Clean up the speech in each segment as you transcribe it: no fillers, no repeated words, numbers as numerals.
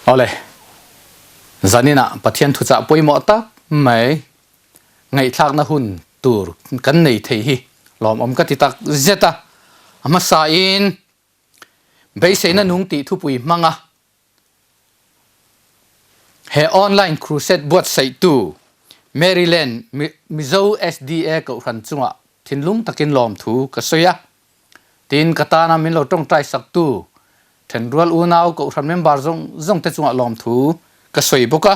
Awle, zaninah Pathian thuchah pawimawh tak mai ngaihthlakna hun tur kan nei thei hi lawmawm ka ti tak zet a. A hmasain beiseina nung tih thupui hmanga he online crusade buatsaihtu Maryland Mizo SDA Kohhran chungah thinlung takin lawmthu ka sawi a. Tin, ka tana min lo tawngtai saktu thenrual unau kohhran member zawng zawng te chungah lawmthu ka sawi bawk a.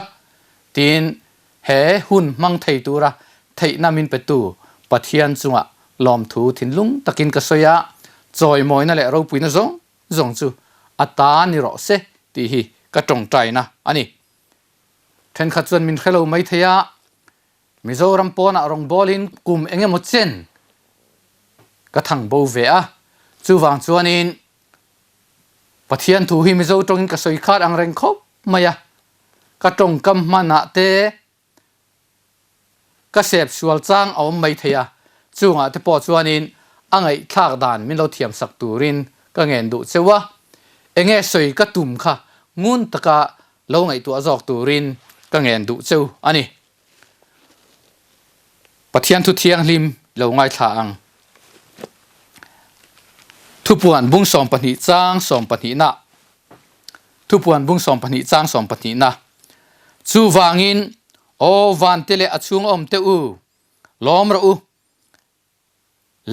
Tin, he hun hmang thei tura theihna min petu Pathian chungah lawmthu thinlung takin ka sawi a, chawimawina leh ropuina zawng zawng chu a ta ni rawh se tih hi ka tawngtaina a ni. Thenkhat chuan min hre lo mai thei a, Mizoram pawnah rawngbawlin kum eng emaw chen ka thang bo ve a, chuvang chuanin Pathian thu hi Mizo tawngin ka sawi khat ang reng khawp mai a, ka tawngkam hmanah te ka sep sual chang a awm mai thei a, chungah te pawh chuanin a ngaihthlak dan min lo thiam sak turin ka ngen duh cheu a, enge sawi ka tum kha ngun taka lo ngaihtuah zawk turin ka ngen duh cheu a ni. Pathian thu thianghlim lo ngaithla ang. Thupuan bung 12 chang 12 na. Thupuan bung 12 chang 12 na. Chuvangin, aw vante leh a chhung awm te u, lawm rawh u.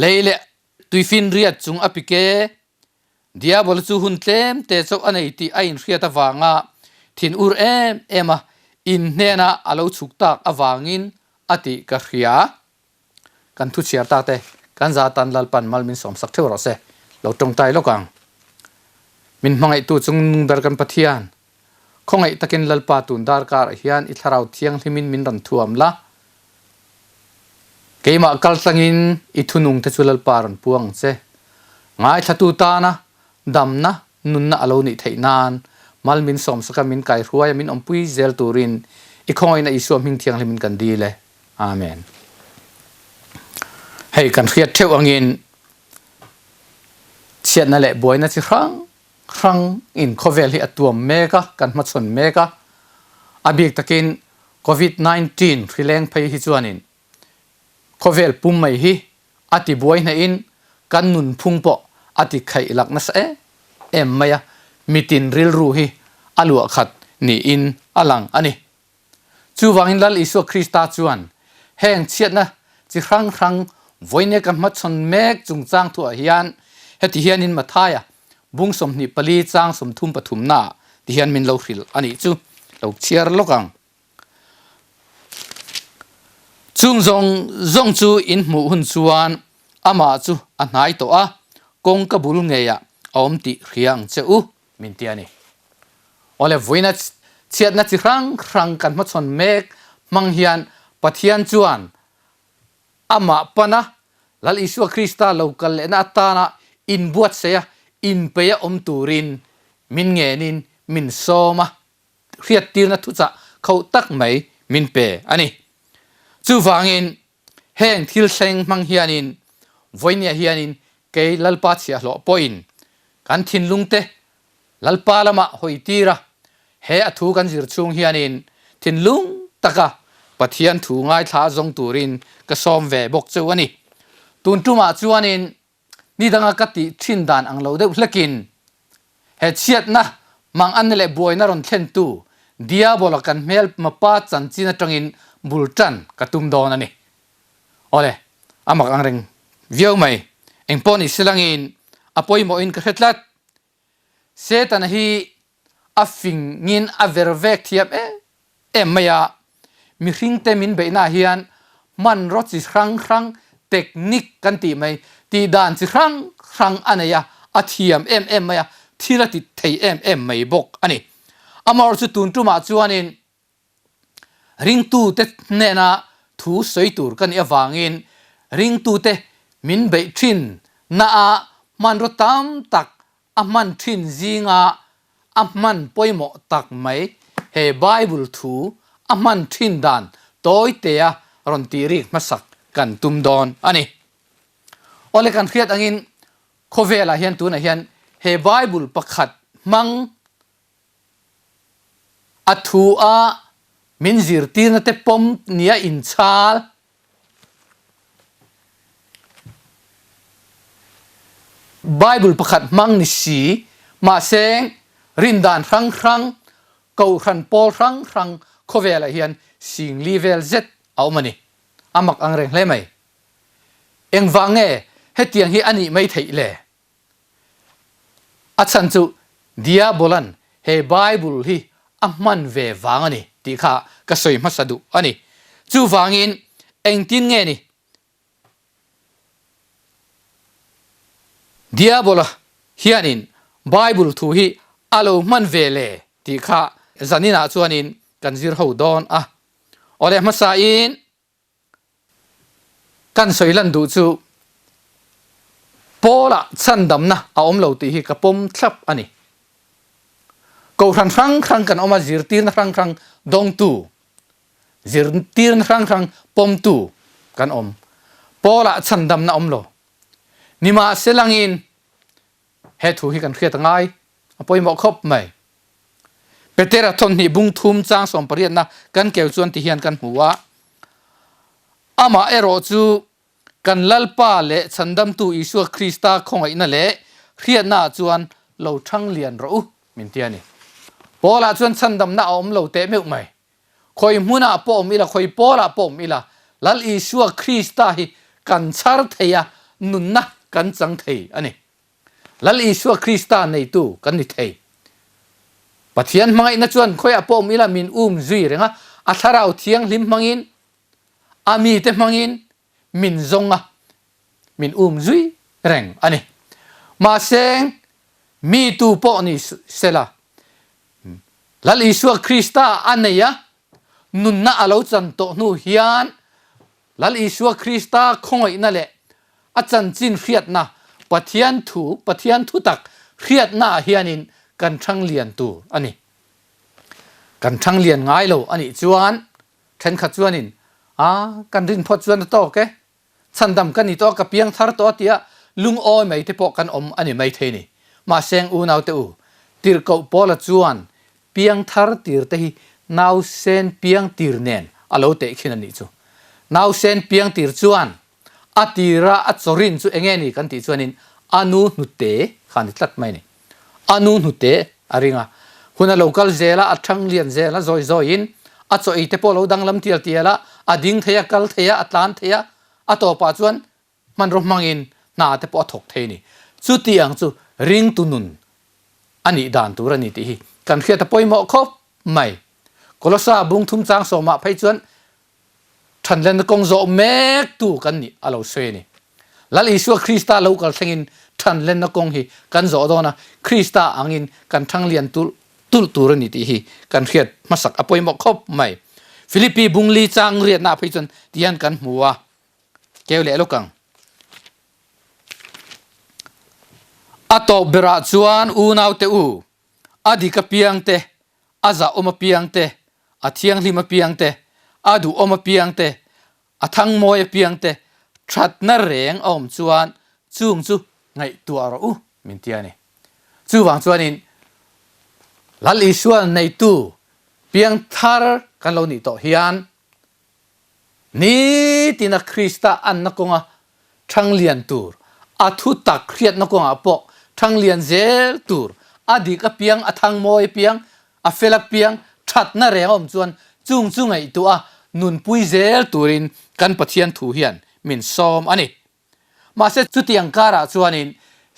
Lei leh tuifinriat chung a pike Diabol chu hun tlem te chauh a nei tih a inhriat avanga thin ur em em a, in hnena a lo chhuk tak avangin a tih ka hria. Kan thu chhiar tak te, kan za tan Lalpan mal min sawmsak theuh rawh se, lo tawngtai lawk ang. Min hmangaihtu chung nung ber kan Pathian, khawngaih takin Lalpa tun darkar ah hian i thlarau thianghlimin min rawn thuam la, Keimah kaltlangin i thunung te chu Lalpa rawn puang ang che. Ngaithlatu tana damna, nunna a lo nih theih nan mal min sawmsaka min kaihruaia min awmpui zel turin i khawngaihna Isua hming thianghlimin kan dil e. Amen. Hei kan hriat theuh angin chhiatna leh buaina chi hrang hrang in khawvel hi a tuam mek a, kan hmachhawn mek a. A bik takin Covid 19 hri leng phei hi chuanin khawvel pum mai hi a ti buai hnahin kan nunphung pawh a ti khaih lak nasa em em mai a, mitin rilru hi a luah khat niin a lang a ni. Chuvangin Lal Isua Krista chuan heng chhiatna chi hrang hrang vawinia ka hmachhawn mek chungchang thuah hian heti hianin Mathaia bung 24 chang 33 naah ti hian min lo hrilh a nih chu lo chhiar lawk ang. Chung zawng zawng chu in hmuh hun chuan amah chu a hnai tawh a, kawngka bul ngeiah a awm tih hria ang che u min ti a ni. Awle vawiina chhiatna chi hrang hrang kan hmachhawn mek hmang hian Pathian chuan amah pana Lal Isua Krista lo kal lehna atana inbuatsaih a, inpeih a awm turin min ngenin min sawm a, hriattirna thuchah khauh tak mai min pe a ni. Chuvangin heng thil thleng hmang hianin vawinia hianin kei Lalpa chhiahhlawh pawhin kan thinlungte Lalpa lamah hawi tir a, he a thu kan zir chhung hianin thinlung taka Pathian thu ngaithla zawng turin ka sawm ve bawk cheu a ni. Tun tumah chuanin ni danga ka tih thin dan ang lo deuh hlekin he chhiatna mang anna leh buaina rawn thlentu Diabola kan hmel mapa chanchin atangin bul tan ka tum dawn a ni. Awle, a mak angreng viau mai. Engpawh ni silangin a pawimawhin ka hre tlat. Setana hi a fingin a ver vek thiam em em mai a, mihringte min beihnaah hian hmanraw chi hrang hrang, technique kan tih mai, tih dan chi hrang hrang a nei a, a thiam em em mai a, thil a ti thei em em mai bawk a ni. Amaherawhchu tun tumah chuanin Ringtute hnena thu sawi tur ka nih avangin ringtute min beih thin naah hmanraw tam tak a hman thin zinga a hman pawimawh tak mai he Bible thu a hman thin dan tawitea rawn tih rik hmasak kan tum dawn a ni. Awle kan hriat angin khawvelah hian tunah hian he Bible pakhat hmang. A thu a min zirtirna te pawm nia inchhal. Bible pakhat hmang ni si, mahse rindan hrang hrang, kohhran pawl hrang hrang khawvelah hian singli vel zet a awm a ni. A mak ang reng hle mai. Engvang nge hetiang hi a nih mai theih le? A chhan chu Diabolan he Bible hi a hman ve vang a ni tih kha ka sawi hmasa duh a ni. Chuvangin engtin nge ni Diabola hianin Bible thu hi a lo hman ve le tih kha zaninah chuanin kan zir ho dawn a. Awle hmasain Kan sawi lan duh chu Paula chhandamna a awm lo tih hi ka pawm thlap a ni. Kohhran hrang hrang kan awm a, zirtirna hrang hrang dawngtu, zirtirna hrang hrang pawmtu kan awm. Paula chhandamna awm lo. Nimahselangin he thu hi kan hriat a ngai, a pawimawh khawp mai. Petera thawmhnih bung thum chang sawmpariatna kan keu chuan ti hian kan hmu a, Amah erawh chu kan Lalpa leh Chhandamtu Isua Krista khawngaihna leh hriatnaah chuan lo thang lian rawh u, min ti a ni. Paula chuan chhandamna a awm lo teh meuh mai. Khawi hmunah pawh awm ila, khawi pawlah pawh awm ila, Lal Isua Krista hi kan chhar thei a, nunna kan chang thei a ni. Lal Isua Krista neitu kan ni thei. Pathian hmangaihna chuan khawiah pawh awm ila min um zui reng a, a Thlarau Thianghlim hmangin, a mite hmangin min zawng a, min um zui reng a ni. Mahse, mi tu pawh ni sela, Lal Isua Krista a nei a, nunna a lo chan tawh hnu hian Lal Isua Krista khawngaihna leh a chanchin hriatna, Pathian thu, Pathian thutak hriatnaah hianin kan thang lian tur a ni. Kan thang lian ngai lo a nih chuan thenkhat chuanin, A, kan rin phawt chuan a tawk e, Chhandam ka ni tawh a, ka piang thar tawh a tia lungawi mai te pawh kan awm a ni maithei ni. Mahse unaute u, tirhkoh Paula chuan piang thar tir te hi nausen piang tir nen a lo teh khin a nih chu. Nausen piang tir chuan a tira a chawrin chu enge ni kan tih chuanin a nu hnute kha a ni tlat mai a ni. A nu hnute a ring a, hun a lo kal zel a, a thang lian zel a, zawi zawiin a chaw ei te pawh a lo danglam tial tial a, a ding thei a, kal thei a, a tlan thei a, a tawpah chuan hmanraw hmangin hna te pawh a thawk thei a ni. Chuti ang chu ringtu nun a nih dan tur a ni tih hi kan hriat a pawimawh khawp mai. Kolosa bung thum chang sawmah phei chuan Thanlenna kawng zawh mektu kan nih a lo sawi a ni. Lal Isua Krista lo kal thlengin thanlenna kawng hi kan zawh dawn a, Krista angin kan thanglian tulh tulh tur a ni tih hi kan hriat hmasak a pawimawh khawp mai. Philippi bungli chang riatna phei chuan tihian kan hmu a, keu leh lawk ang. A tawp berah chuan unaute u, a dik apiang te, a zahawm apiang te, a thianghlim apiang te, a duhawm apiang te, a thangmawi apiang te, thatna reng a awm chuan chung chu ngaihtuah rawh u min ti a ni. Chuvang chuanin Lal Isua neitu piangthar kan lo nih tawh hian Nitina Krista anna kawnga thanglian tur, a thu tak hriatna kawngah pawh thanglian zel tur, a dik apiang, a thangmawi apiang, a fel apiang, thatna reng a awm chuan chung chu ngaihtuah a nunpui zel turin kan Pathian thu hian min sawm a ni. Mahse chutiang karah chuanin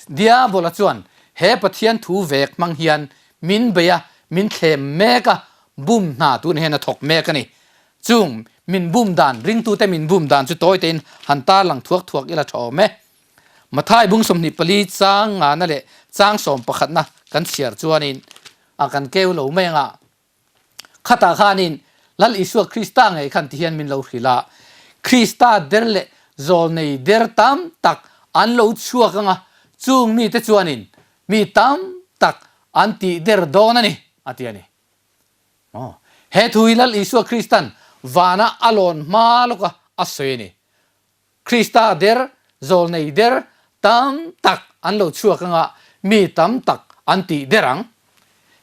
Diabola chuan he Pathian thu vek hmang hian min bei a, min thlem mek a, bum hna tun hian a thawk mek a ni. Chung min bum dan, ringtute min bum dan chu tawi tein han tarlang thuak thuak ila tha awm e. Mathai bung 24 chang ngana leh chang sawmpakhatna kan chhiar chuanin a kan keu lo mai anga Khatah khanin Lal Isua Krista ngei khan tihian min lo hrilh a, Krista der leh zawlnei der tam tak an lo chhuak anga chung mite chuanin mi tam tak an tih der dawn a ni, a ti a ni. Aw, he thu hi Lal Isua Kristan vana a lawn hma lawka a sawi a ni. Krista der, zawlnei der tam tak an lo chhuak anga mi tam tak an tih der ang.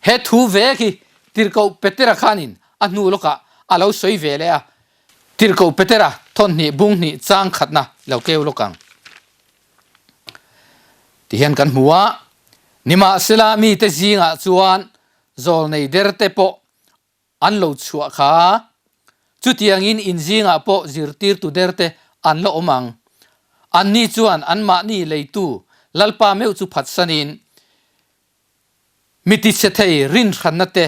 He thu vek hi. Tirhkoh Petera khanin a hnu lawkah a lo sawi ve leh a, Tirhkoh Petera thawnhnih bung hnih chang khatna lo keu lawk ang ti hian kan hmu a. Nimahsela mite zingah chuan zawlnei derte pawh an lo chhuah kha. Chutiangin in zingah pawh zirtirtu derte an la awm ang. Anni chuan anmahni leitu Lalpa meuh chu phatsanin mi tichhe thei rinhranna te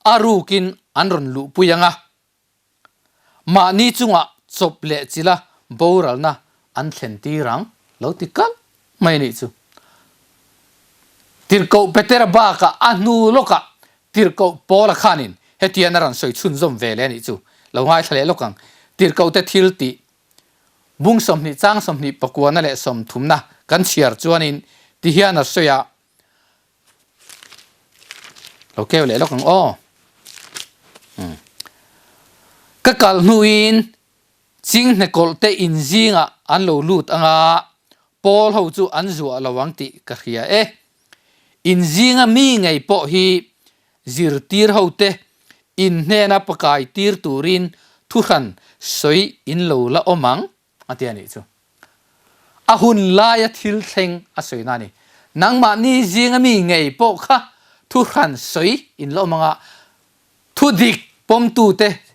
a rukin an rawn luhpui ang a. Mahni chungah chawp leh chila boralna an thlen tir ang lo ti kalh mai a nih chu. Tirhkoh Petera bakah a hnu lawkah Tirhkoh Paula khanin hetian a rawn sawi chhunzawm ve leh a nih chu. Lo ngaithla leh lawk ang. Tirhkohte thil tih bung 20 chang 20 pakuana leh sawmthumna kan chhiar chuanin tihian a sawi a, Lo keu leh lawk ang aw. Ka kal hnuin Chinghne kawlh te in zingah an lo lut anga Paul ho chu an zuah lo ang tih ka hria e. In zinga mi ngei pawh hi zirtir ho te in hnena pakai tir turin thuhran sawi in lo la awm ang a ti a nih chu. A hun laia thil thleng a sawi na a ni. Nangmahni zinga mi ngei pawh kha thuhran sawi in la awm anga thudik pawmtute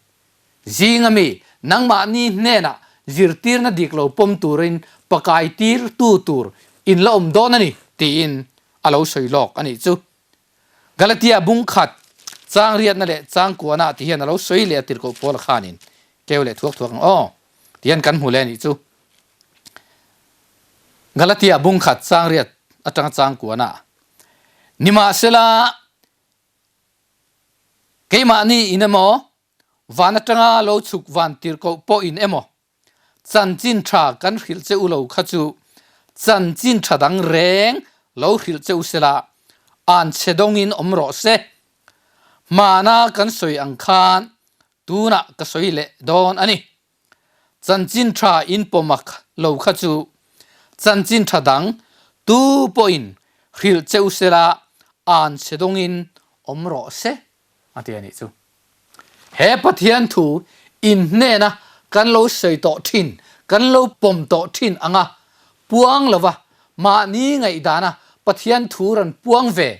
Zinga mi, nangmahni hnenah zirtirna dik lo pawm turin pakai tirtu tur in la awm dawn a ni, tiin a lo sawi lawk a nih chu. Galatia bung khat, chang riatna leh chang kuana ti hian a lo sawi leh a tirhkoh Paula khanin keu leh thuak thuak ang aw, ti hian kan hmu leh a nih chu. Galatia bung khat, chang riat atanga chang kuana. Nimahsela, Keimahni in emaw, van atanga lo chhuk van tirhkoh pawh in emaw, chanchin tha kan hrilh che u lo kha chu chanchin tha dang reng lo hrilh che u sela, an chhe dawngin awm rawh se. Hmana kan sawi ang khan tunah ka sawi leh dawn a ni. Chanchin tha in pawmak lo kha chu chanchin tha dang tu pawhin hrilh che u sela an chhe dawngin awm rawh se a ti a nih chu. He Pathian thu in hnena kan lo sawi tawh thin, kan lo pawm tawh thin anga puang lova mahni ngaihdana Pathian thu rawn puang ve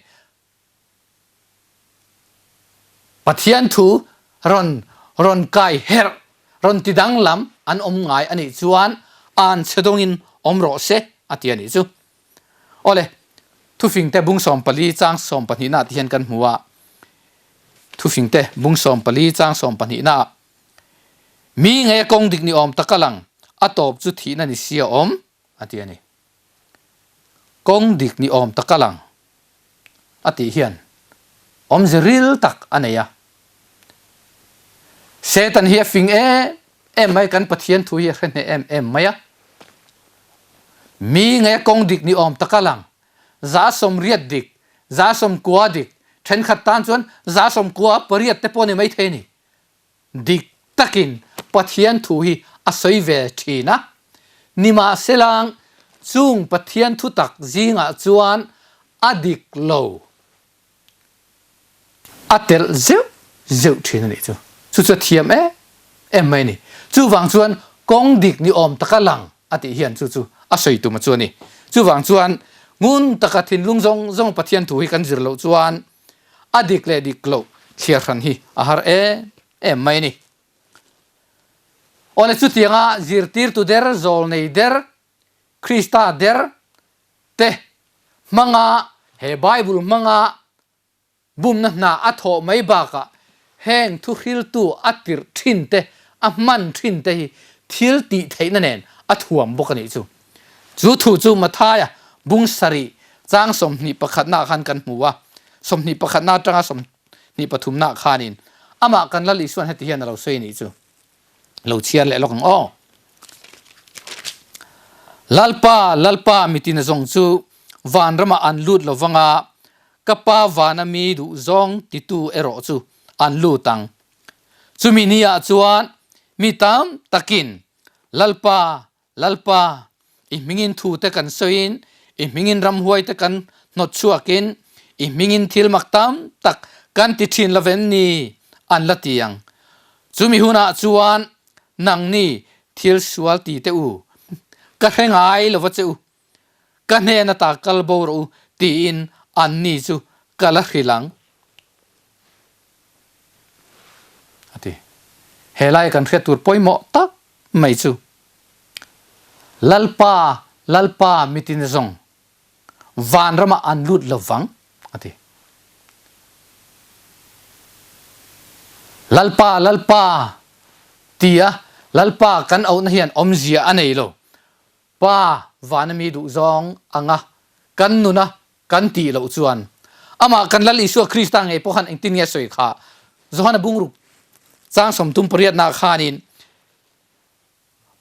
Pathian thu rawn rawn kai herh, rawn ti danglam an awm ngai a nih chuan an chhe dawngin awm rawh se a ti a nih chu. Awle, thufingte bung 14 chang 12 nah ti hian kan hmu a, thufingte bung 14 chang 12 nah mi nge kawng dik ni awm tak a lang, a tawp chu thihna ni si a awm a ti a ni. Kawng dik ni awm tak a lang a tih hian awmze ril tak a nei a. Satan hi a fing em em mai, kan Pathian thu hi a hre hneh em em mai a. Mi nge kawng dik ni awm tak a lang, 180 dik, 90 dik, thenkhat tan chuan 98 te pawh ni maithei a ni. Dik takin Pathian thu hi a sawi ve thin a, nimahselang chung Pathian thu tak zingah chuan a dik lo a telh zeuh zeuh thin a nih chu. Chu chu a thiam em em mai a ni. Chuvang chuan kawng dik ni awm taka lang a tih hian chu chu a sawi tum a chu a ni. Chuvang chuan ngun taka thinlung zawng zawng Pathian thu hi kan zir loh chuan A dik leh dik loh thliar hran hi a har em em mai a ni. Awle chutianga zirtirtu der, zawlnei der, Krista der te hmanga he Bible hmanga bumna hna a thawh mai bakah heng thuhriltu a tirh thin te, a hman thin te hi thil tih theihna nen a thuam bawk a nih chu. Chu thu chu Mathaia bung sarih chang 21 naah khan kan hmu a, 21 na atanga 23 naah khanin amah kan Lal Isuan heti hian a lo sawi a nih chu. Lo chhiar leh lawk ang aw. Lalpa, Lalpa mitin zawng chu vanramah an lut lo vang a, ka Pa vana mi duh zawng titu erawh chu an lut ang. Chumi niah chuan mi tam takin Lalpa, Lalpa, i hmingin thu te kan sawiin, i hmingin ramhuai te kan hnawt chhuakin, i hmingin thil mak tam tak kan ti thin lo vem ni? an la ti ang. Chumi hunah chuan nangni thil sual ti teh u, ka hre ngai lo va che u, ka hnen ata kal bo rawh u tiin anni chu ka la hrilh ang, a ti. He laia kan hriat tur pawimawh tak mai chu Lalpa, Lalpa mitin zawng vanramah an lut lo vang, a ti. Lalpa, Lalpa tia Lalpa kan auhna hian awmzia a nei lo. Pa vana mi duh zawng anga kan nuna kan tih loh chuan amah kan Lal Isua Krista ngei pawh khan engtin nge a sawi kha? Johana bungruk chang sawmtum pariatna khanin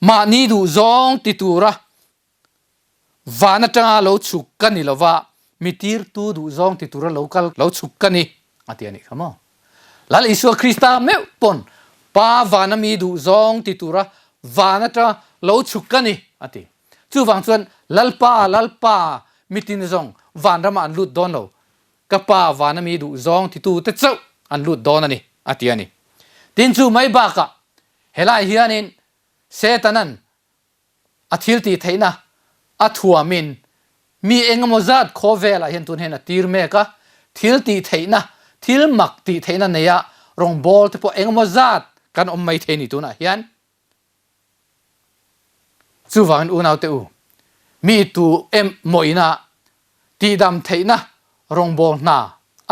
mahni duh zawng ti tura van atanga lo chhuk ka ni lova mi tirtu duh zawng ti tura lo kal lo chhuk ka ni a ti a nih kha maw? Lal Isua Krista meuh pawn Pa vana mi duh zawng ti tura van atanga lo chhuk ka ni a ti. Chuvang chuan Lalpa, Lalpa mitin zawng vanramah an lut dawn lo, ka Pa vana mi duh zawng titute chauh an lut dawn a ni a ti a ni. Tin chu mai bakah helai hianin Setanan A thil tih theihna a thuamin mi engemaw zat khawvelah hian tun hian a tir mek a, thil tih theihna, thil mak tih theihna neia rawngbâwl te pawh engemaw zat kan awm mai thei ni tunah hian. Chuvangin unaute u, mi tu emaw ina Tihdam theihna rawngbâwl hna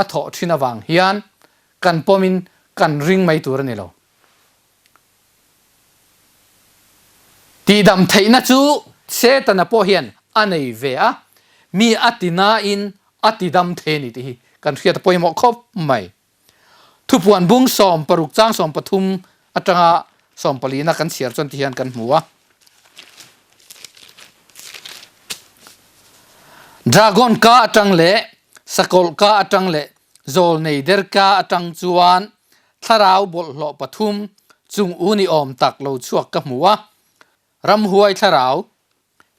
a thawh ṭhin avang hian kan pawmin kan ring mai tur a ni lo. Tihdam theihna chu Setana pawh hian a nei ve a, mi a ti nain a tidam thei a ni tih hi kan hriat a pawimawh khawp mai. Thupuan bung 16 chang 13 atanga 14 na kan chhiar chuan ti hian kan hmu a. Dragon ka atang leh sakawlh ka atang leh zawlnei der ka atang chuan thlarau bawlhhlawh pathum chung u ni awm tak lo chhuak ka hmu a, ramhuai thlarau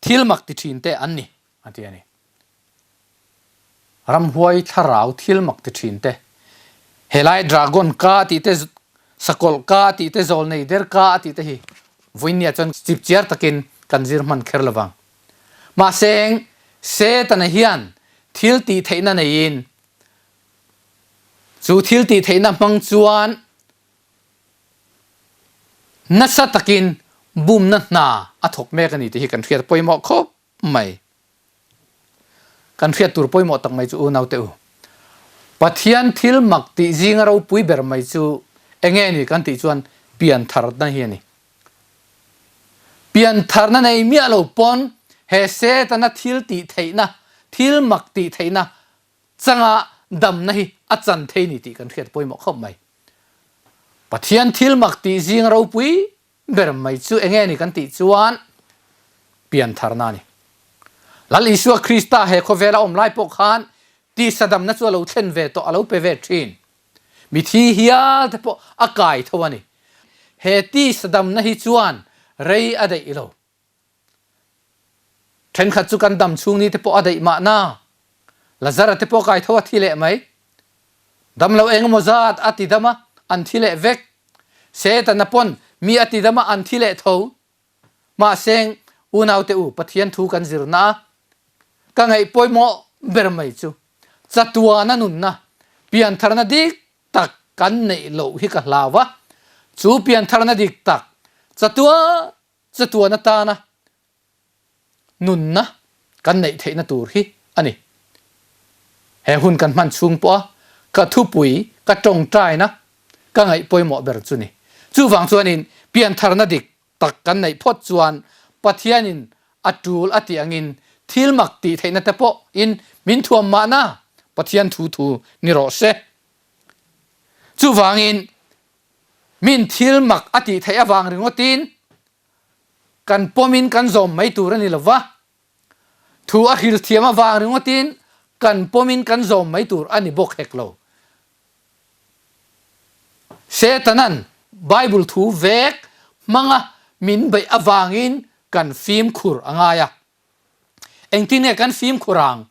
thil mak ti thin te an ni a ti a ni. Ramhuai thlarau thil mak ti thin te, helai dragon ka tih te, sakawlh ka tih te, zawlnei der ka tih te hi vawinia chuan chipchiar takin kan zir hman kher lovang. Mahse, Setana hian thil tih theihna neiin chu thil tih theihna hmang chuan nasa takin bumna hna a thawk mek a ni tih hi kan hriat pawimawh khawp mai. Kan hriat tur pawimawh tak mai chu unaute u, Pathian thil mak tih zinga ropui ber mai chu enge ni kan tih chuan piantharna hi a ni. Piantharna nei miah lo pawn he Setana thil tih theihna, thil mak tih theihna changa damna hi a chan thei ni tih kan hriat pawimawh khawp mai. Pathian thil mak tih zinga ropui ber mai chu enge ni kan tih chuan piantharna a ni. Lal Isua Krista he khawvela awm lai pawh khan tisa damna chu a lo thlen ve tawh, a lo pe ve thin. Mithi hial te pawh a kai tho a ni. He tisa damna hi chuan rei a daih lo. Thenkhat chu kan dam chhung ni te pawh a daih mahna. Lazara te pawh kai tho a thi leh mai. Dam lo engemaw zat a ti dam a, an thi leh vek. Setana pawn mi a ti dam a, an thi leh tho. Mahse, unaute u, Pathian thu kan zirna a, ka ngaih pawimawh ber mai chu chatuana nunna, piantharna dik tak kan neih loh hi ka hlau a. Chu piantharna dik tak chatuan chatuan atana nunna kan neih theihna tur hi a ni. He hun kan hman chhung pawha ka thupui, ka tawngtaina ka ngaih pawimawh ber chu ni. Chuvang chuanin piantharna dik tak kan neih phawt chuan Pathianin a tul a tih angin thil mak tih theihna te pawhin min thuam mahna Pathian thu thu ni rawh se. Chuvangin min thil mak a tih theih avang ringawtin kan pawmin kan zawm mai tur a ni lo va, thu a hril thiam avang ringawtin kan pawmin kan zawm mai tur a ni bawk hek lo. Setanan Bible thu vek hmanga min beih avangin kan fimkhur a ngai a. Engtin nge kan fimkhur ang?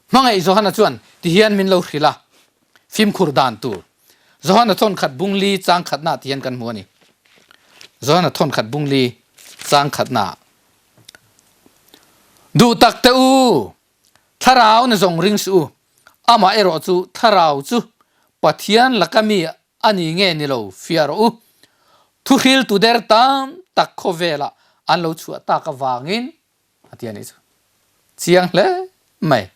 Hmangaih Johana chuan tihian min lo hrilh a. Fimkhur dan tur. Johana thawn khat bung li chang khatna ti hian kan hmu a ni. Johana thawn khat bung li chang khatna. Duh tak te u, thlarau na zawng ring suh u, amah erawh chu thlarau chu Pathian laka mi a ni nge ni lo fiah rawh u. Thuhriltu der tam tak khawvelah an lo chhuah tak avangin a ti a nih chu. Chiang hle mai.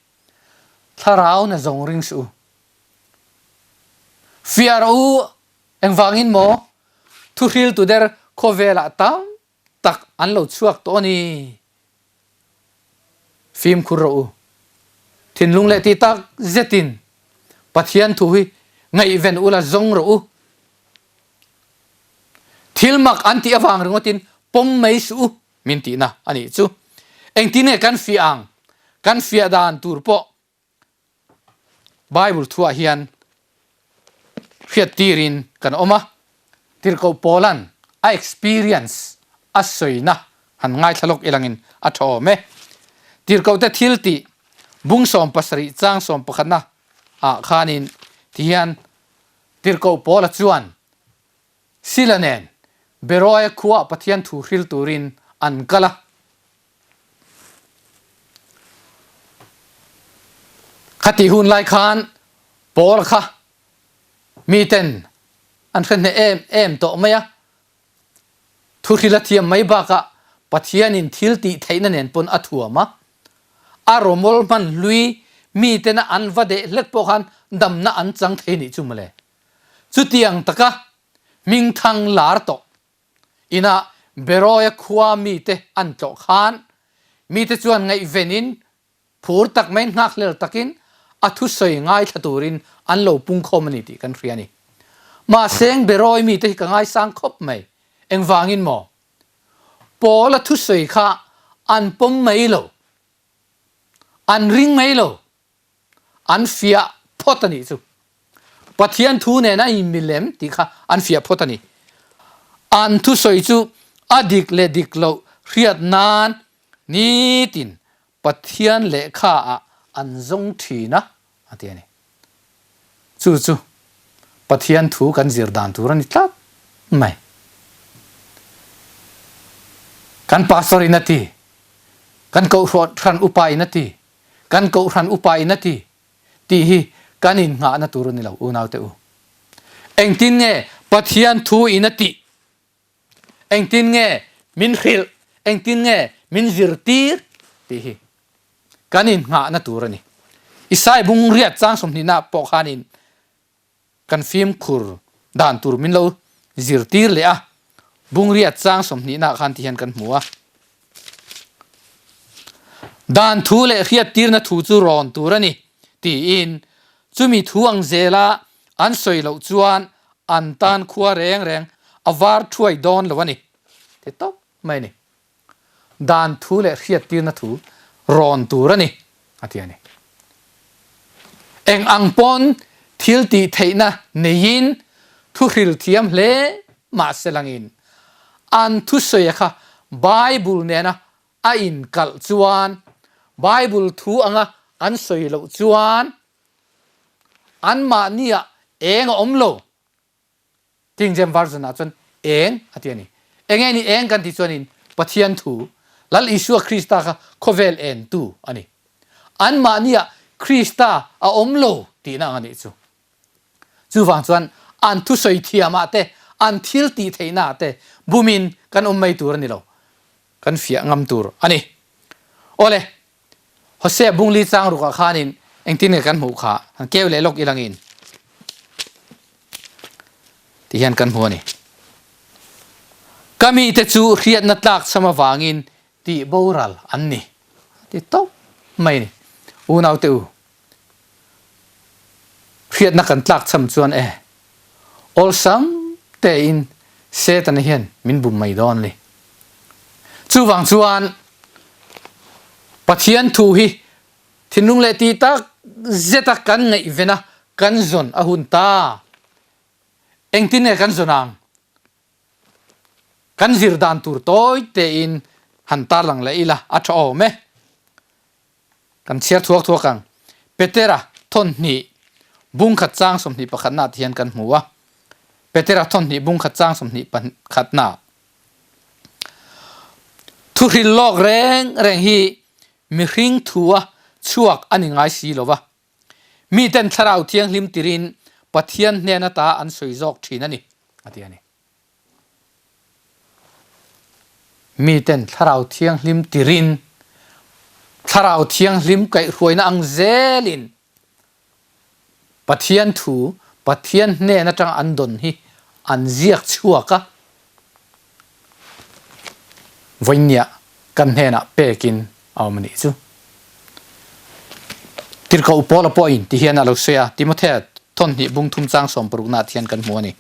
Thlarau na zawng ring suh u. Fiah rawh u, engvangin maw? Thuhriltu der khawvelah tam tak an lo chhuak tawh a ni. Fimkhur rawh u. Thinlung leh ti tak zetin Pathian thu hi ngaihven ula zawng rawh u. Thil mak an tih avang ringawtin pawm mai suh u min tihna a nih chu. Engtin nge kan fiah ang? Kan fiah dan tur pawh Bible thuah hian hriattirin kan awm a, Tirhkoh Paula'n a experience a sawina han ngaithla lawk ilangin a tha awm e. Tirhkohte thiltih bung 70 chang sawmpakhatna ah khanin tihian Tirhkoh Paula chuan Sila nen Beroia khuaah Pathian thu hril turin an kal a. Khatih hun lai khan Paul kha miten an hre hneh em em tawh mai a, thuhril a thiam mai bakah Pathianin thil tih theihna nen pawn a thuam a, a rawmawl hman hlui mitena an va deh hlek pawh khan damna an chang thei nih chu mawle. Chutiang taka hmingthang lar tawh Inah Beroia khua mite an tlawh khan mite chuan ngaihvenin phur tak mai nghakhlel takin a thusawi ngaithla turin an lo pungkhawm a ni tih kan hria a ni. Mahseng Beroi mite hi ka ngaisang khawp mai. Engvangin maw? Paula thusawi kha an pawm mai lo, an ring mai lo. An fiah phawt a nih chu. Pathian thu nen a inmilem tih kha an fiah phawt a ni. An thusawi chu a dik leh dik loh hriat nan nitin Pathian lehkha ah an zawng thin a, a ti a ni. Chu chu Pathian thu kan zir dan tur a ni tlat mai. Kan pastor in a ti, kan kohhran upa in a ti, Kan kohhran upa in a ti tih hi kan innghahna tur a ni lo unaute u. Engtin nge Pathian thu in a tih? Engtin nge min hrilh? Engtin nge min zirtir? tih hi kan innghahna tur a ni. Isai bung riat chang 20 ah pawh khanin Kan fimkhur dan tur min lo zirtir leh a, Bungriat chang 20 ah khan ti hian kan hmu a. Dan thu leh hriattirna thu chu rawn tur a ni tiin chumi thu ang zela an sawi loh chuan an tan khua reng reng a var thuai dawn lo a ni ti tawp mai a ni. Dan thu leh hriattirna thu rawn tur a ni, a ti a ni. Eng ang pawn thil tih theihna neiin thu hril thiam hle mah se langin an thusawi kha Bible nena a inkalh chuan, Bible thu anga an sawi loh chuan anmahniah eng a awm lo. King James Version ah chuan eng a ti a ni. Enge ni eng kan tih chuanin Pathian thu, Lal Isua Krista kha khawvel entu a ni. Anmahniah Krista a awm lo tihna ang a nih chu. Chuvang chuan an thusawi thiamah te, an thil tih theihnaah te bumin kan awm mai tur a ni lo. Kan fiah ngam tur a ni. Awle, Hosea bungli chang rukah khanin engtin nge kan hmuh kha han keu leh lawk ilangin ti hian kan hmu a ni. Ka mite chu hriatna tlak cham avangin tih boral an ni ti tawp mai a ni. Unaute u, hriatna kan tlak cham chuan e awlsam tein Setana hian min bum mai dawn a ni. Chuvang chuan Pathian thu hi thinlung leh tih tak zeta kan ngaihven a, kan zawn a hun ta. Engtin nge kan zawn ang? Kan zir dan tur tawi tein han tarlang leh ila a tha awm e. Kan chhiar thuak thuak ang. Petera thawn hnih. Bungkhat chang 21 pakhatna ti hian kan hmu a. Petera thawnhnih bungkhat chang 20 pakhatna. Thuhril lawk reng reng hi mihring thua chhuak a ni ngai si lo va. Miten Thlarau Thianghlim tirin Pathian hnen ata an sawi zawk thin a ni, a ti a ni. Miten Thlarau Thianghlim tirin Thlarau Thianghlim kaihhruaina ang zelin Pathian thu Pathian hnen atanga an dawn hi an ziak chhuak a, vawinia kan hnenah pekin a awm a nih chu. Tirhkoh Paula pawhin ti hian a lo sawi a, Timothea thawnhnih bung thum chang sawmparuknaah ti hian kan hmu a ni.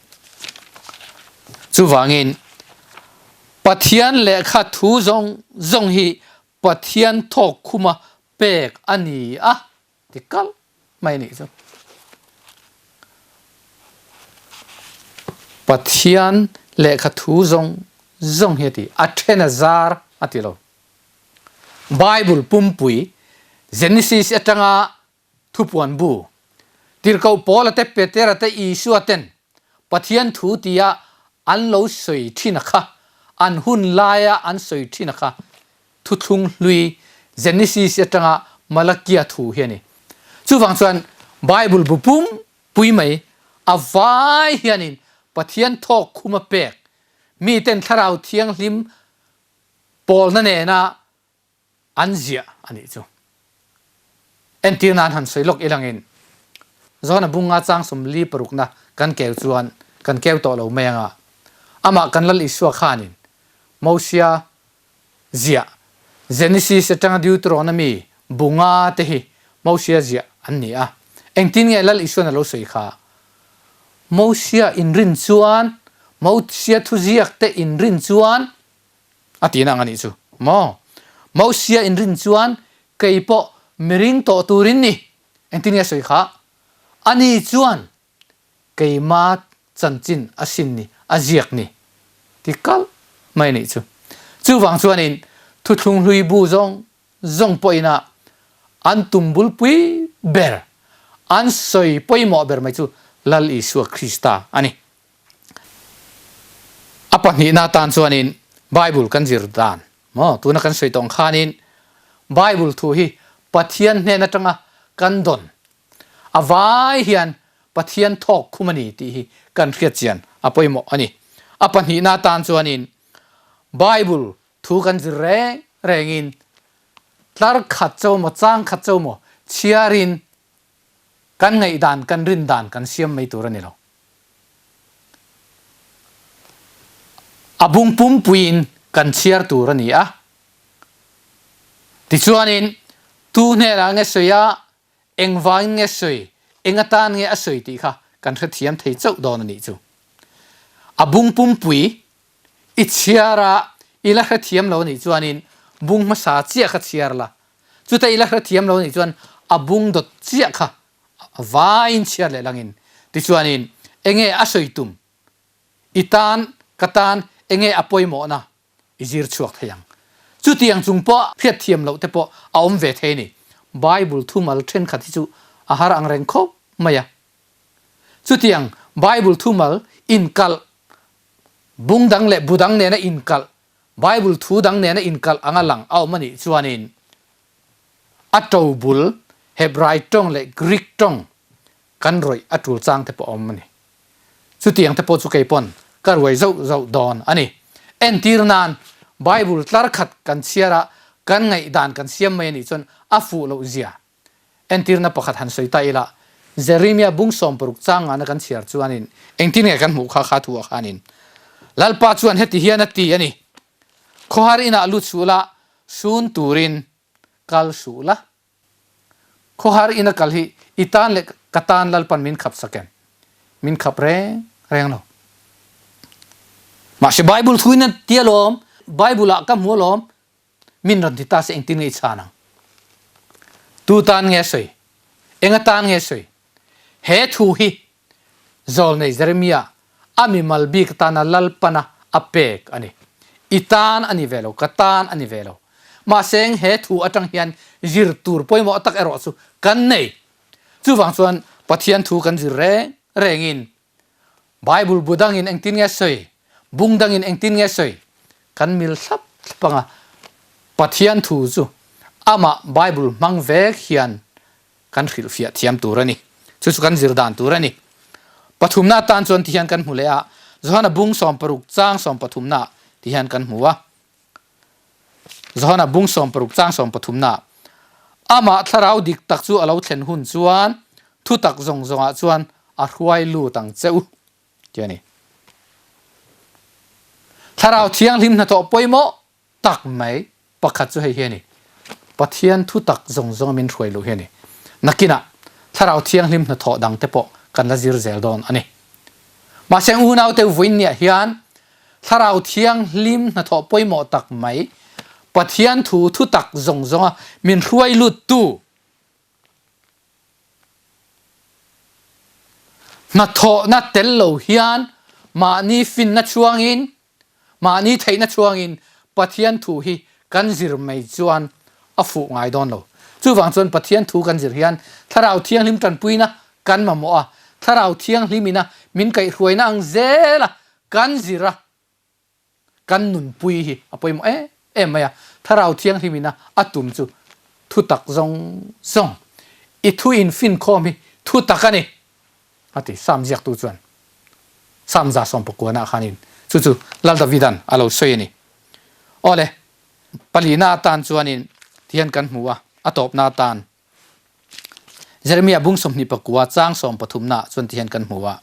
Chuvangin Pathian lehkha thu zawng zawng hi Pathian thawk khuma pek a ni a. Ti kalh mai a nih chu. Pathian lehkha thu zawng zawng hi a ti, a then a zar a ti lo. Bible pumpui Genesis atanga thupuan bu, Tirhkoh Paula te, Petera te, Isua ten Pathian thu tia an lo sawi thin a kha, an hun laia an sawi thin a kha Thuthlung hlui Genesis atanga Malakia thu hi a ni. Chuvang chuan Bible bu pum pui mai a vai hianin Pathian thawk khuma pek miten Thlarau Thianghlim pawlna nena an ziah a nih chu. Entir nan han sawi lawk ilangin Johana bunga chang 44 parukna kan keu chuan kan keu tawh lo mai anga amah kan Lal Isua khanin Mosia ziah, Genesis atanga Deuteronomy bu nga te hi Mosia ziah an ni a. Engtin nge Lal Isuan a lo sawi kha? Mosia inrin chuan, Mosia thuziak te inrin chuan a tihna ang a nih chu maw? Mosia inrin chuan kei pawh miring tawh turin ni. Engtin nge a sawi kha? Ani chuan Keima chanchin a sin ni, a ziak ni ti kalh mai a nih chu. Chuvang chuanin thuthlung hlui bu zawng zawng pawhina an tum bulpui ber, an sawi pawimawh ber mai chu Lal Isua Krista a ni. A pahnihna atan chuanin Bible kan zir dan maw? Tuna kan sawi tawh ang khanin Bible thu hi Pathian hnen atanga kan dawn A vai hian Pathian thawk khum a ni tih hi kan hriat chian a pawimawh a ni. A pahnihna atan chuanin Bible thu kan zir reng rengin tlar khat cho maw chang khat cho maw chhiarin kan ngaihdan kan rindan kan siam mai tur a ni lo. A bung pumpuiin kan chhiar tur a ni a. Tichuanin tu hnenah nge sawi a Engvangin nge sawi, eng atan nge a sawi tih kha kan hrethiam thei chauh dawn a nih chu. A bung pumpui i chhiar a, i la hrethiam lo a nih chuanin bung hmasa chiah kha chhiar la, chuta i la hrethiam lo a nih chuan a bung dawt chiah kha vaiin chhiar leh langin tichuanin enge a sawi tum, i tan, ka tan enge a pawimawhna i zir chhuak thei ang. Chutiang chung pawh hriatthiam loh te pawh a awm ve thei a ni. Bible thumal thenkhat hi chu a har ang reng khawp mai a. Chutiang Bible thumal inkalh, bung dang leh bu dang nena inkalh, Bible thu dang nena inkalh anga lang a awm a nih chuanin a to bul Hebrai tawng leh Greek tawng kan rawih a tul chang te pawh a awm a ni. Chutiang te pawh chu kei pawn ka ruai zauh zauh dawn a ni. Entir nan Bible tlar khat kan chhiar a, kan ngaihdan kan siam mai a nih chuan a fuh loh zia. Entirna pakhat han sawi ta ila, Jeremia bung 60 chang ngana kan chhiar chuanin engtin nge kan hmuh kha kha thu ah khanin Lalpa chuan heti hian a ti a ni, Khawhar inah lut suh la, sun turin kal suh la. Khawhar ina kal hi i tan leh ka tan Lalpan min khap sak em? Min khap reng reng lo. Mahse Bible thu in a ti alawm, Bible ah ka hmu alawm, min rawn ti ta se engtin nge i chhan ang? Tu tan nge a sawi? Eng atan nge a sawi? He thu hi Zawlnei Jeremia a mimal bik atana Lalpana a pek a ni. I tan a ni ve lo, ka tan a ni ve lo. Mahse he thu atang hian zir tur pawimawh tak erawh chu kan nei. Chuvang chuan Pathian thu kan zir reng rengin Bible bu dangin engtin nge sawi, bung dangin engtin nge sawi kan mil thlap thlap anga Pathian thu chu amah Bible hmang vek hian kan hrilhfiah thiam tur a ni. Chu chu kan zir dan tur a ni. Pathumna atan chuan ti hian kan hmu leh a, Johana bung 16 chang sawmpathumna ti hian kan hmu a. Johana bung 16 chang sawmpathumna Amah thlarau dik tak chu a lo thlen hun chuan thutak zawng zawngah chuan a hruai lut ang che u ti a ni. Thlarau thianghlim hnathawh pawimawh tak mai pakhat chu hei hi a ni, Pathian thutak zawng zawnga min hruai loh hi a ni. Nakinah Thlarau Thianghlim hnathawh dangte pawh kan la zir zel dawn a ni. Mahse unaute vawiinniah hian Thlarau Thianghlim hnathawh pawimawh tak mai, Pathian thu thutak zawng zawnga min hruai luttu, hnathawhna tel lo hian mahni finna chhuangin, Mahni theihna chhuangin Pathian thu hi kan zir mai chuan a fuh ngai dawn lo. Chuvang chuan Pathian thu kan zir hian Thlarau Thianghlim tanpuina kan mamawh a, Thlarau Thianghlimina min kaihhruaina ang zela kan zir a, kan nunpui hi a pawimawh em em mai a. Thlarau Thianghlimina a tum chu thutak zawng zawng, i thu infinkhawm hi thutak a ni. A ti, Sam ziaktu chuan Sam 119 khanin chu chu Lal Davidan a lo sawi a ni. Awle, palina atan chuanin tihian kan hmu a, a tawpna atan Jeremia bung 29 chang sawmpathumna chuan tihian kan hmu a,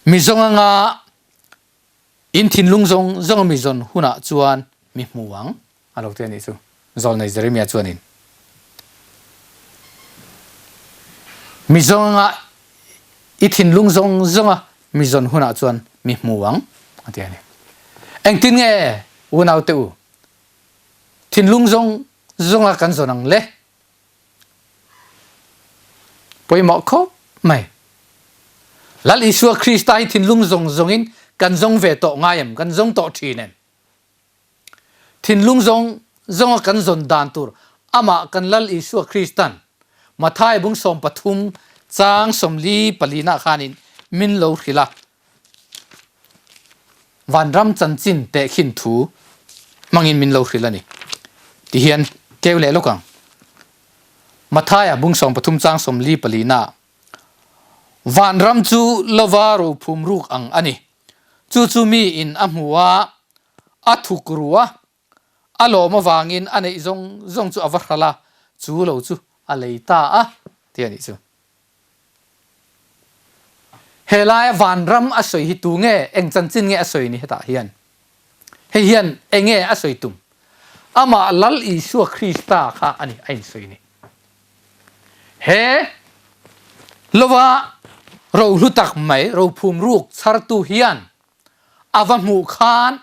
Mi zawng anga In thinlung zawng zawng a mi zawn hunah chuan mi hmu ang, a lo ti a nih chu. Zawlnei Jeremia chuanin, Mi zawng anga i thinlung zawng zawng a mi zawn hunah chuan mi hmu ang, a ti a ni. Engtin nge unaute u, thinlung zawng zawng a kan zawn ang le? Pawimawh khawp mai. Lal Isua Krista hi thinlung zawng zawngin kan zawng ve tawh ngai em? Kan zawng tawh thin em? Thinlung zawng zawnga kan zawn dan tur amah kan Lal Isua Kristan Mathai bung 13 chang 44 nah khanin min lo hrilh a. Vanram chanchin tehkhin thu hmangin min lo hrilh a ni. Tihian keu leh lawk ang. Mathaia bung 13 chang 44 na Vanram chu lova rophum ruk ang a ni. Chu chu mi in a hmu a, a thuk ru a, a lawm avangin a neih zawng zawng chu a va hral a, chu lo chu a lei ta a, ti a nih chu. He laia vanram a sawi hi tu nge, eng chanchin nge a sawi ni hetah hian? Hei hian eng nge a sawi tum? Amah Lal Isua Krista kha a ni a insawi ni. He lova rohlu tak mai, rophum ruk chhartu hian a va hmuh khan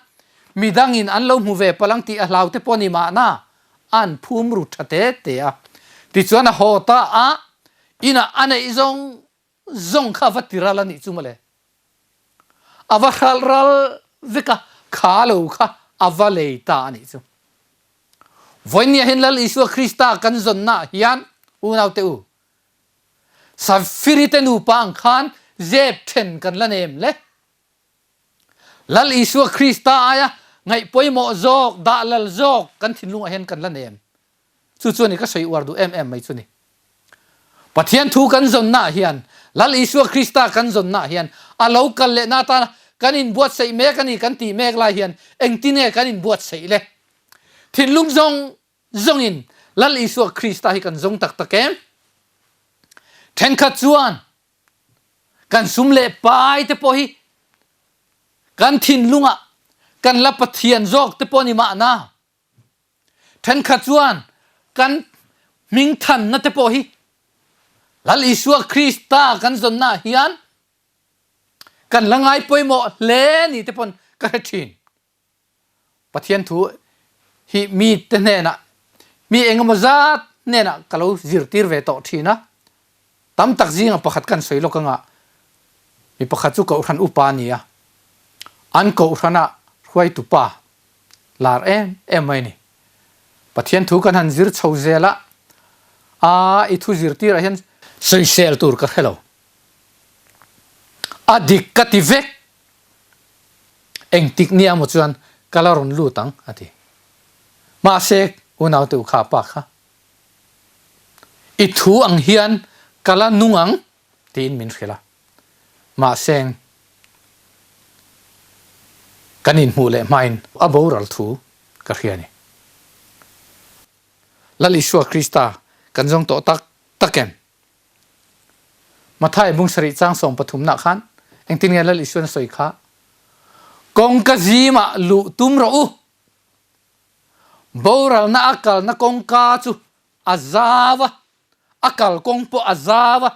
midangin an lo hmu ve palh ang tih a hlau te pawh a ni mahna, an phum ru tha te te a. Tichuan a haw ta a, inah a neih zawng zawng kha a va ti ral a nih chu mawle. A va hralh ral vek a, kha lo kha a va lei ta a nih chu. Vawinia hian Lal Isua Krista kan zawnnaah hian unaute u, Safiri te nupa ang khan zep then kan la nem le. Lal Isua Krista aia ngaih pawimawh zawk, dah lal zawk kan thinlungah hian kan la nem. Chu chu a ni ka sawi uar duh em em mai chu ni. Pathian thu kan zawnnaah hian, Lal Isua Krista kan zawnnaah hian a lo kal lehna atana kan inbuatsaih mek a ni kan tih mek lai hian engtin nge kan inbuatsaih le? Thinlung zawng zawngin Lal Isua Krista hi kan zawng tak tak em? Thenkhat chuan kan sum leh pai te pawh hi kan thinlungah kan la Pathian zawk te pawh ni mahna. Thenkhat chuan kan hmingthanna te pawh hi Lal Isua Krista kan zawnnaah hian kan la ngai pawimawh hle ni te pawn ka hre thin. Pathian thu hi mite hnenah, mi engemaw zat hnenah ka lo zirtir ve tawh thin a. Tam tak zinga pakhat kan sawi lawk anga, mi pakhat chu Kohhran upa a ni a, an Kohhrana hruaitu pa lar em em mai a ni. Pathian thu kan han zir chho zel a, a i thu zirtirah hian. Sawisel tur ka hre lo. A dik ka ti vek. Engtik nia maw chuan ka la rawn lut ang, a ti. Mahse, unaute u kha pa kha, i thu ang hian ka la nung ang, tiin min hrilh a. Mahse, kan inhmuh leh hmain a boral thu ka hria a ni. Lal Isua Krista kan zawng tawh tak tak em? Mathai bung sarih chang sawm pathumnah khan engtin nge Lal Isuan a sawi kha? Kawngka zimah luh tum rawh u. Boralna a kalna kawngka chu a zau a, a kal kawng pawh a zau a,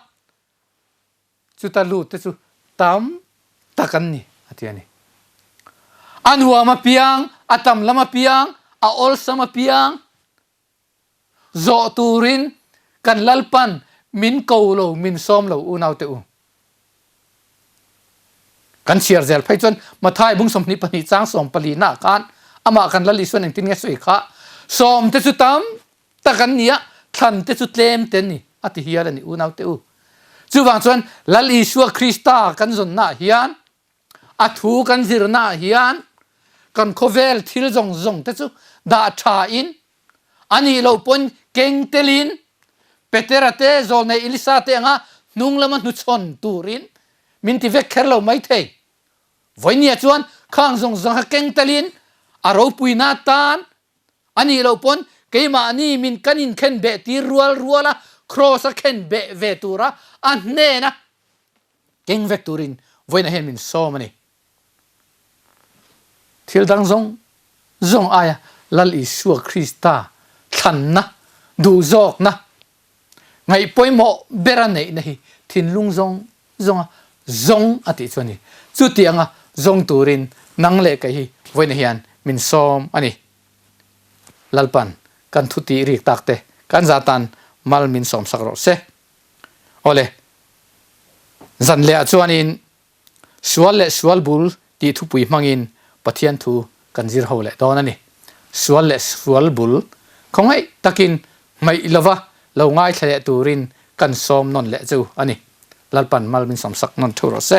chuta lut te chu tam tak an ni, a ti a ni. A nuam apiang, a tam lam apiang, a awlsam apiang zawh turin kan Lalpan min ko lo, min sawm lo unaute u. Kan chhiar zel phei chuan Mathai bung 22 chang 14 nah khan amah kan Lal Isuan engtin nge sawi kha, Sawmte chu tam tak an ni a, thlan te chu tlem te an ni, a ti hial a ni unau te u. Chuvang chuan Lal Isua Krista kan zawnnaah hian, a thu kan zirnaah hian kan khawvel thil zawng zawng te chu dah tha in, a nih loh pawn keng telin Petera te, Zawlnei Elisa te anga hnung lama hnuchhawn turin min ti vek kher lo maithei. Vawinia chuan khang zawng zawng kha keng telin a ropuina tan A nih loh pawn keimahni min kan inkhen beh tir rual rual a, Kraws a khen beh ve tura a hnena keng vek turin vawiinah hian min sawm a ni. Thil dang zawng zawng aia Lal Isua Krista thlanna, duhzawkna, Ngaih pawimawh bera neihna hi thinlung zawng zawnga zawng a tih chu a ni. Chuti anga zawng turin nang leh kei hi vawiinah hian min sawm a ni. Lalpan kan thu tih rik tak te kan za tan mal min sawmsak rawh se. Awle, zan lehah chuanin Sual leh sual bul tih thupui hmangin Pathian thu kan zir ho leh dawn a ni. Sual leh sual bul khawngaih takin hmaih lova lo ngaithla leh turin kan sawm nawn leh chu a ni. Lalpan mal min sawmsak nawn theuh rawh se.